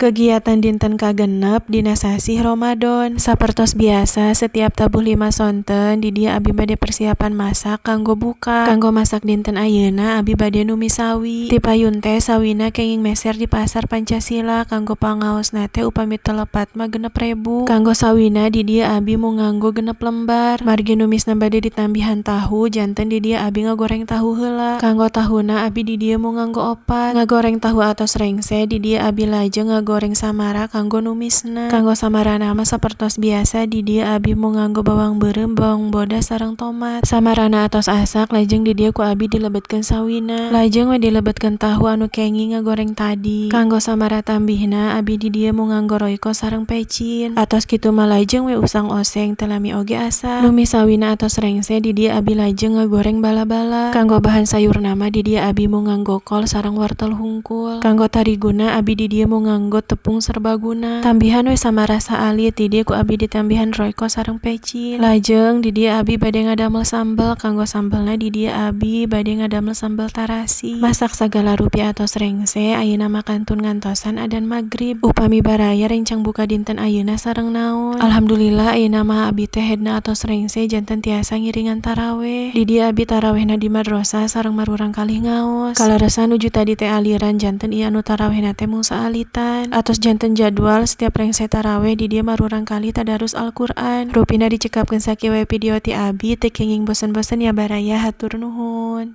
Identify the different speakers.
Speaker 1: Kegiatan dinten kagenep dina sasih Ramadan. Sapertos biasa setiap tabuh 5 sonten di dieu abi bade persiapan masak kanggo buka. Kanggo masak dinten ayeuna abi bade numis sawi. Ti payun teh sawina kenging meser di pasar Pancasila kanggo pangaosna teh upami teu lepat mah 6.000. Kanggo sawina di dieu abi mung nganggo 6 lembar. Margi numisna bade ditambihan tahu janten di dieu abi ngagoreng tahu heula. Kanggo tahuna abi di dieu mung nganggo 4. Ngagoreng tahu atos rengse di dieu abi lajeng ngagoreng samara kanggo numisna. Kanggo samarana mah sapertos biasa di dieu abi mung nganggo bawang beureum, bawang bodas sareng tomat. Samarana atos asak lajeng di dieu ku abi dilebetkeun sawina. Lajeng we dilebetkeun tahu anu kenging ngagoreng tadi. Kanggo samara tambihna abi di dieu mung nganggo royco sareng pecin. Atos kitu mah lajeng we usang oseng teu lami oge asak. Numis sawina atos rengse di dieu abi lajeng ngagoreng bala-bala. Kanggo bahan sayurna mah di dieu abi mung nganggo kol sareng wortel hungkul. Kanggo tariguna abi di dieu mung nganggo tepung serbaguna. Tambihan we samara saalit di dieu ku abi ditambihan royco sareng pecin. Lajeng di dieu abi bade ngadamel sambel. Kanggo sambelna di dieu abi bade ngadamel sambel tarasi. Masak sagala rupi atos rengse ayeuna mah kantun ngantosan adan magrib. Upami baraya rencang buka dinten ayeuna sareng naon. Alhamdulillah ayeuna mah abi teh hedna atos rengse janten tiasa ngiringan taraweh. Di dieu abi tarawehna di madrasah sareng marurang kalih ngaos. Kaleresan nuju tadi teh aliran janten ieu anu tarawehna teh mung saalitan. Atos janten jadwal setiap rengse taraweh di dieu marurang kali tadarus Al-Qur'an. Rupina dicekapkeun sakieu we video ti abi teu kenging bosen-bosen ya baraya, hatur nuhun.